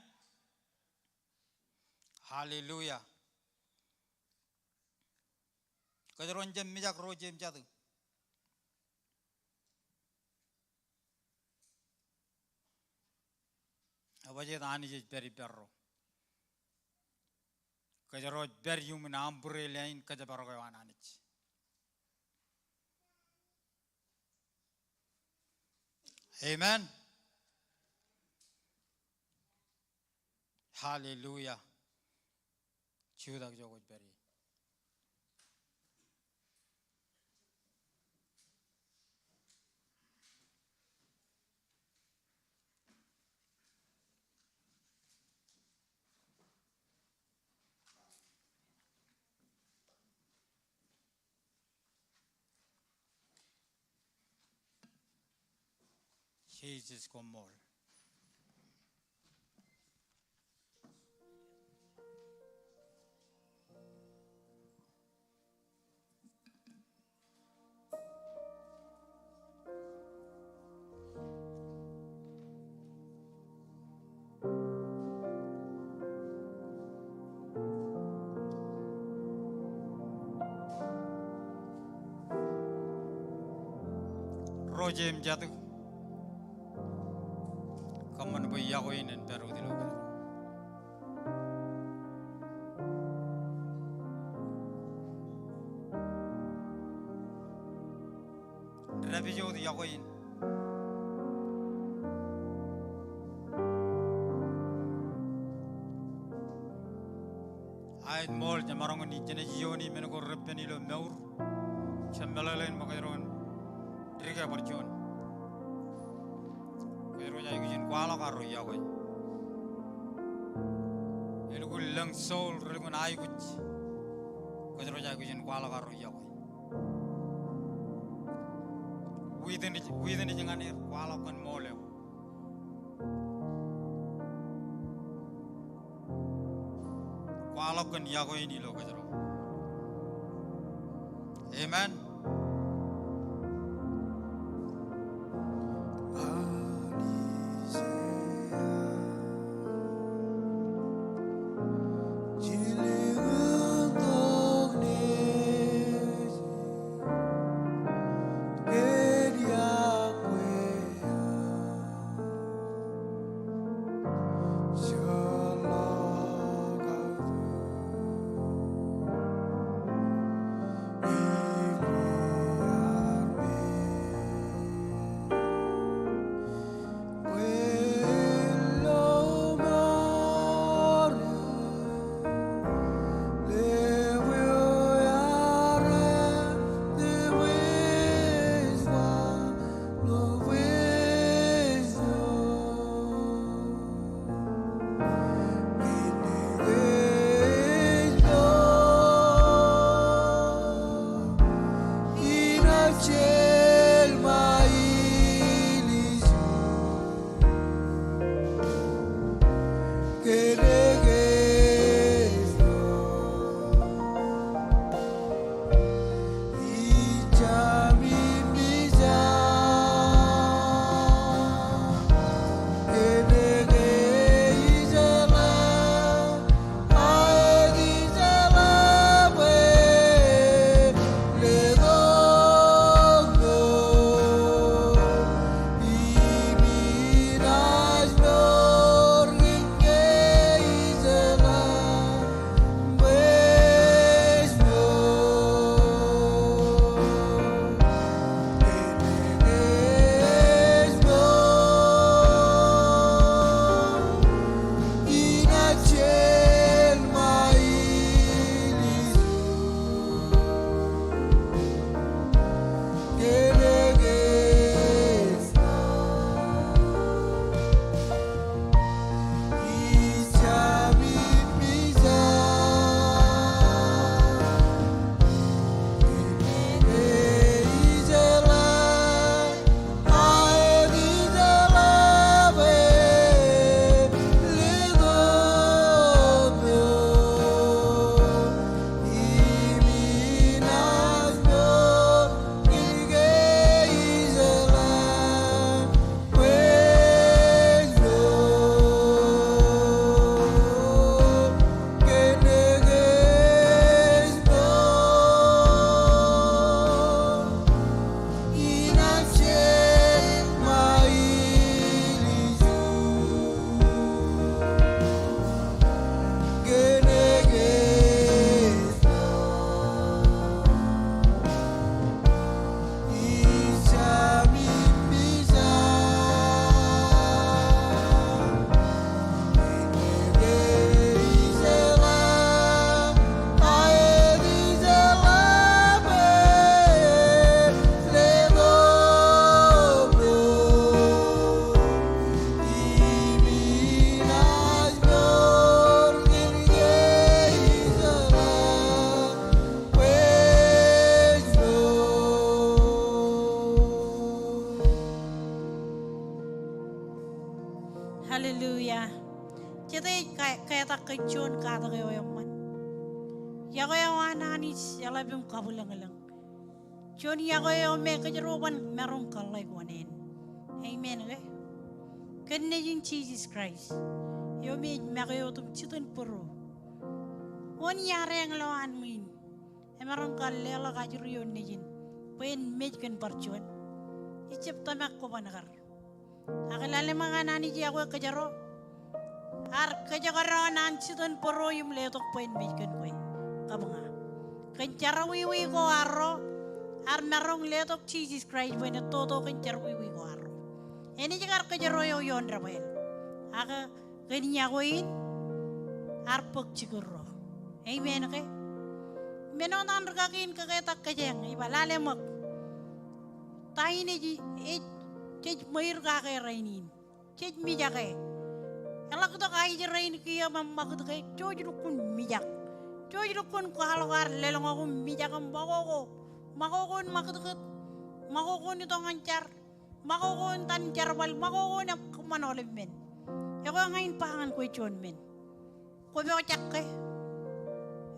Hallelujah. Kōjro en jab mijak ro jeiū im jatū. Ebajjeet Anij ej pād ippārro. Kōjro ej pād iuṃwin umbrella in kōjparok eo an Anij. Amen. Hallelujah. Jutak ijo kwōj pād ie. Jisōs koṃṃool. Ro jeiū im jatū. Kōṃṃan bwe iọkwe in en pād wōt ilo kōjro. Dāpij wōt iọkwe in. Aet ṃool, jemaroñ in jenaaj iiooni men ko repen ilo mour. Jab meḷeḷein bwe kōjro en dike bar juon. Kōjro ej aikuj in kwaḷọk arro yokwe. Elukkuun lōñ soul relukkuun aikuj. Kōjro ej aikuj in kwaḷọk arro yokwe. Witness, witness ñan er kwaḷọk kōn ṃool eo. Kwaḷọk kōn yokwe in ilo kōjro. Amen. Hallelujah. Jete ej ke-, ketak kōn juon katak eo eṃṃan. Yokwe eo an Anij eḷap im kabwilōñlōñ. Juon yokwe eo me kōjro ban maroñ kōḷḷāik oṇāān. Amen ke? Kōn nejin Jisōs Kraist eo me ej make wōt im jitōnbōro. Wōn iadeañ ilowaan ṃwiin emaroñ kar leḷọk ajri eo nejin bwe en mej kōn bar juon? Ijjab tōmak ko ban kar. Ak lale ṃōk an Anij yokwe kōjro, ear kōjekdọọn an jitōnbōro im letok bwe en mej kōn kwe. Kabuñ. Kōn jerọwiwi ko arro, ear maroñ letok Jisōs Kraist bwe en ettoto kōn jerọwiwi ko arro. Enaaj kar kōjro eo ioon debwāāl. Ak kōn yokwe in, ear bōk jikin ro. Amen ke? Men eo an rikaki in kōketak kōjeañ, ij ba lale ṃōk. Ta in ej, ej, jej ṃweiur kake rainin? Jej mijake. Eḷak tok aij rein kiiō im ṃakūtkake, jej lukkuun mijak. Jej lukkuun kwaḷọk ad lōḷñọñ im mijak im ṃakoko. Ṃakoko in ṃakūtkūt. Ṃakoko in itok ñan jar. Ṃakoko in tōn jerbal. Ṃakoko in kōṃṃan aolepān. Ekwe ña in ba ñan kwe juon men. Kwō pojak ke?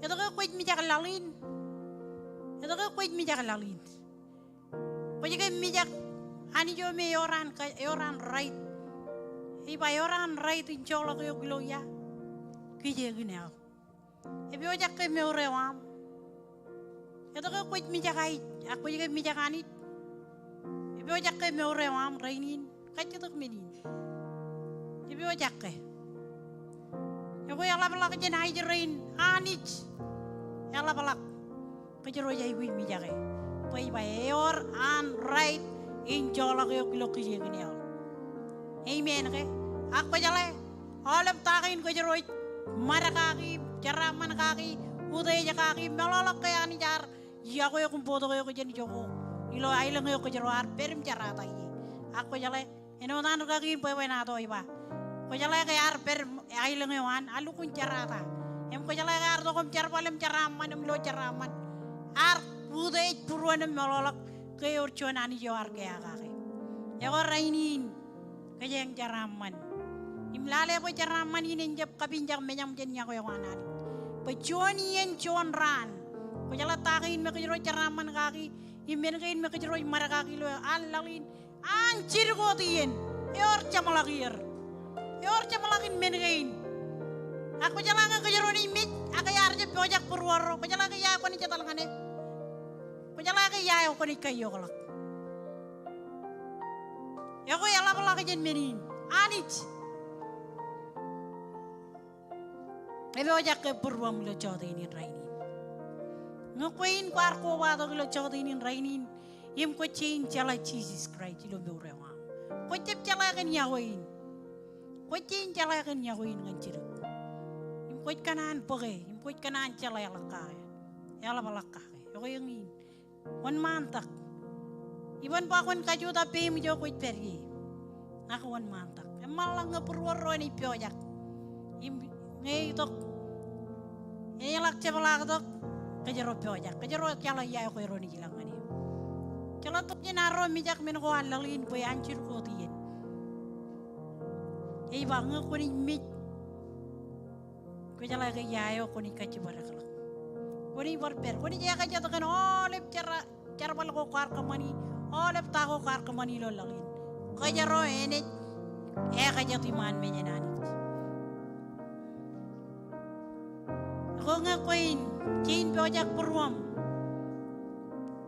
Etke kwōj mijak laḷ in? Etke kwōj mijak laḷ in? Kwōj ke mijak Anij eo me ewōr an ka-, ewōr an right? Ej ba ewōr an right in joḷọk eok ilo ia? Kijeek in eḷ. Epojak ke mour eo aṃ? Etke kwōj mijak aij, ak kwōj ke mijak Anij? Epojak ke mour eo aṃ rainin? Kajjitōk men in. Epojak ke? Ekwe eḷapḷọk jān aij rein, Anij eḷapḷọk kōjro ej aikuj mijake. Bwe ej ba ewōr an right in joḷọk eok ilo kijeek in eḷ. Amen ke? Ak kwōjeḷā, aolep ta kein kōjro ej ṃad kaki, jeraaṃṃan kaki, utiej kaki, meḷọkḷọk ke Anij ear yokwe eok im bōktok eok jān jokwe ilo aelōñ eo kōjro ar pād im jerata ie. Ak kwōjeḷā, āinwōt an rūkaki in bwebwenato ej ba, kwōjeḷā ke ear pād aelōñ eo an, ear lukkuun jerata. Im kwōjeḷā ke ear tok im jerbal im jeraaṃṃan im lo jeraaṃṃan, ear utiej būruon im meḷọkḷọk ke ewōr juon Anij eo ear kea kake. Ekwe rainin, kōjeañ jeraaṃṃan. Im lale bwe jeraaṃṃan in en jab kapinjak mejaṃ jān iọkwe eo an Anij. Bwe juon iien juon raan, kwōjeḷā ta kein me kōjro jeraaṃṃan kaki, im men kein me kōjro ṃad kaki ilo an laḷ in, an jidik wōt iien, ewōr jeṃḷọk er. Ewōr jeṃḷọk in men kein. Ak kwōjeḷā ke kōjro naaj mej, ak ear jab pojak būruorro, kwōjeḷā ke ia eo kwōnaaj etal ñan e? Kwōjeḷā ke ia eo kwōnaaj kaiokḷọk? Ekwe eḷapḷọk jān men in, Anij epojak ke būruōṃ ilo jọteen in rainin. Ñe kwe in kwaar kobatok ilo jọteen in rainin, im kwōj jañin jeḷā Jisōs Kraist ilo mour eo aṃ, kwōj jab jeḷā kōn iọkwe in. Kwōj jañin jeḷā kōn iọkwe in ñan jidik. Im kwōj kōṇaan bōke, im kwōj kōṇaan jeḷā ḷọk kake, eḷapḷọk kake. Ekwe eñin, wōnṃaantak. Iban ba kwōn kajutak peiṃ ijo kwōj pād ie. Ak wōnṃaantak. Eṃṃanḷọk ñe būruorro enaaj pojak. Im ñe itok, enaaj ḷak jepḷaaktok, kōjro pojak. Kōjro jeḷā ia eo kōjro naaj ilọk ñan e. Jeḷā tok jān arro mijak men ko an laḷ in bwe an jidik wōt iien. Ej ba ñe kwōnaaj mej, kwōjeḷā ke ia eo kwōnaaj kajjibadekḷọk. Kwōnaaj bar pād, kwōnaaj ekajet kōn aolep jera-, jerbal ko kwaar kōṃṃani, aolep ta ko kwaar kōṃṃani ilo laḷ in. Kōjro enaaj ekajet iṃaan mejān Anij. Ak ñe kwe in jañin pojak būruōṃ,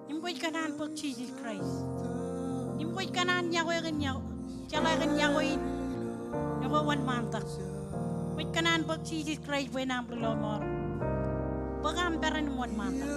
im kwōj kōṇaan bōk Jisōs Kraist, im kwōj kōṇaan iọkwe kōn iọk-, jeḷā kōn iọkwe in, ekwe wōnṃaantak. Kwōj kōṇaan bōk Jisōs Kraist bwe en aṃ ri lọmọọr. Bōk aṃ peran im wōnṃaantak.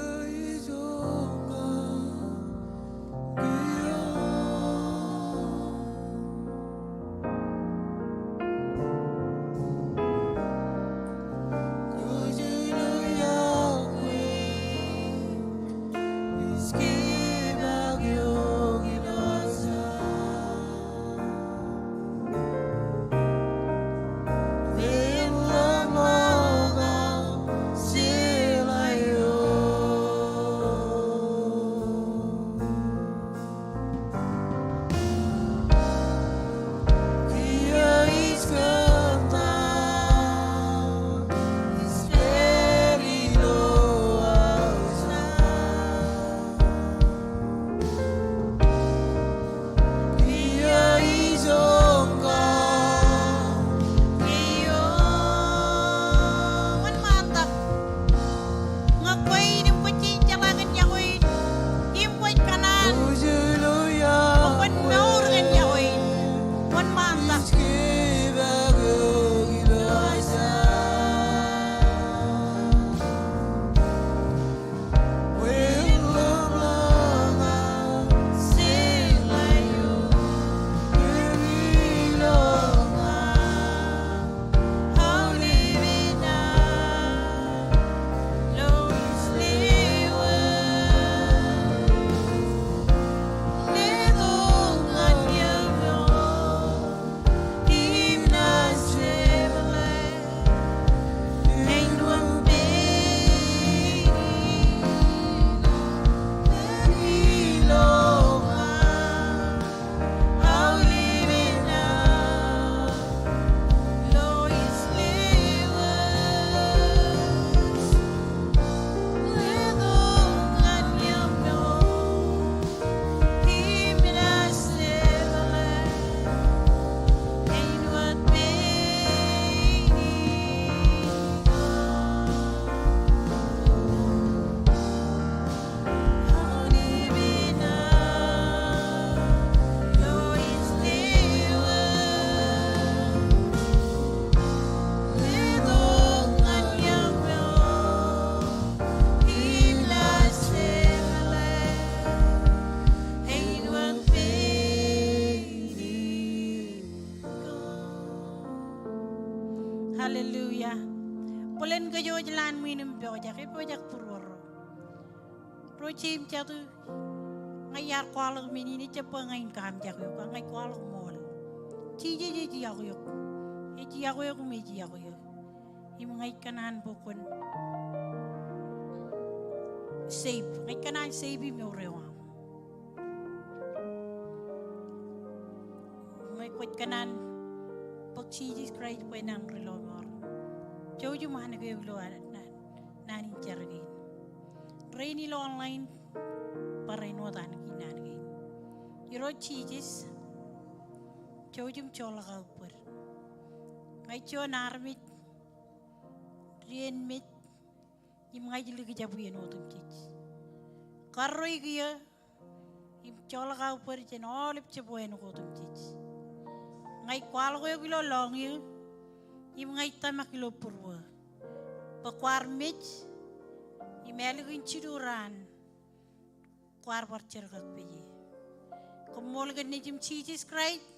Hallelujah. Bōlen kōj wōj lowaan ṃwiin im pojak, epojak būruō ro. Ro jeiū im jatū, ña iar kwaḷọk men in, ejjab bwe ña in kaamijak eok, ña kwaḷọk ṃool. Jisōs ej iọkwe eok. Ej iọkwe eok im ej iọkwe eok. Im ña ikōṇaan bwe kwōn save, ña ikōṇaan save mour eo aṃ. Ñe kwōj kōṇaan bōk Jisōs Kraist bwe en ri-lọmọọr, jouj im anōk eok ilo naan, naan in jar kein. Rein ilo online, barāinwōt anōk in naan kein. Irooj Jisōs, jouj im joḷọk aō bōd. Ña ij juon armej, dien mej, im ña ij likjab iien otemjej. Karreoik eō im joḷọk aō bōd jān aolep jebwāān ko otemjej. Ña ij kwaḷọk eok ilo lọñiō im ña ij tōmak ilo būruō bwe kwaar mej im ālikin jilu raan kwaar bar jerkakpeje. Koṃṃool kōn Nejiṃ Jisōs Kraist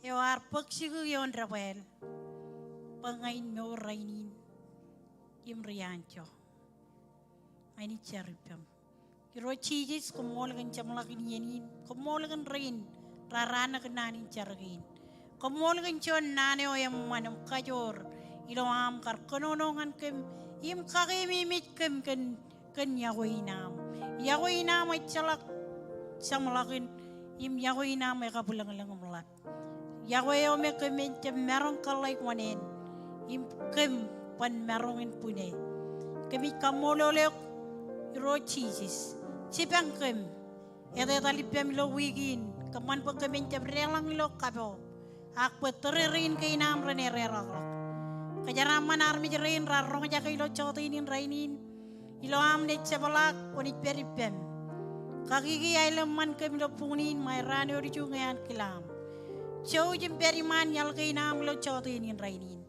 eo ear bōk jikū ioon debwāāl bwe ña in mour rainin im ri anjọ. Ña in ij jar ippaṃ. Irooj Jisōs, koṃṃool kōn jeṃḷọkin iien in. Koṃṃool kōn rein raar anōk naan in jar kein. Koṃṃool kōn juon naan eo eṃṃan im kajoor ilo aṃ kar kōnono ñan kōm im kakeememej kōm kōn, kōn iọkwe in aṃ. Iọkwe in aṃ ejjeḷọk jeṃḷọkin im iọkwe in aṃ ekabwilōñlōñ im ḷap. Iọkwe eo me kōm en jab maroñ kōḷḷāik wōṇāān im kōm ban maroñ in bwine. Kōmij kaṃṃoolol eok Irooj Jisōs. Jipañ kōm. Etetal ippaṃ ilo wiik in, kōṃṃan bwe kōm en jab deḷọñ ilo kapo, ak bwe tōrerein kein aṃ ren erreḷọk. Kōjeraaṃṃan armej rein raar roñjake ilo jọteen in rainin, ilo aṃ naaj jepḷaak kwōnaaj pād ippaṃ. Kakiki aenōṃṃan kōm ilo buñūn in, ṃae raan eo ej juon ñe an kilaam. Jouj im pād iṃaan iaḷ kein aṃ ilo jọteen in rainin.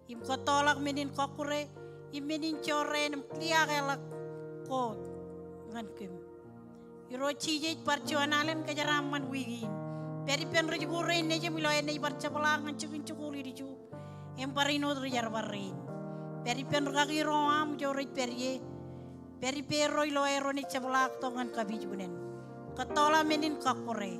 Im kōttoḷọk men in kọkkure, im men in jorrāān im kiliakeḷọk ko ñan kōm. Irooj Jisōs, bar juon alen kōjeraaṃṃan wiik in. Pād ippān rijikuuḷ rein nejiṃ ilo aer naaj bar jepḷaak ñan jikin jikuuḷ ilju im barāinwōt ri jerbal rein. Pād ippān rikaki ro aṃ ijo rej pād ie. Pād ippārro ilo aerro naaj jepḷaaktok ñan kapijuknen. Kōttoḷọk men in kọkkure.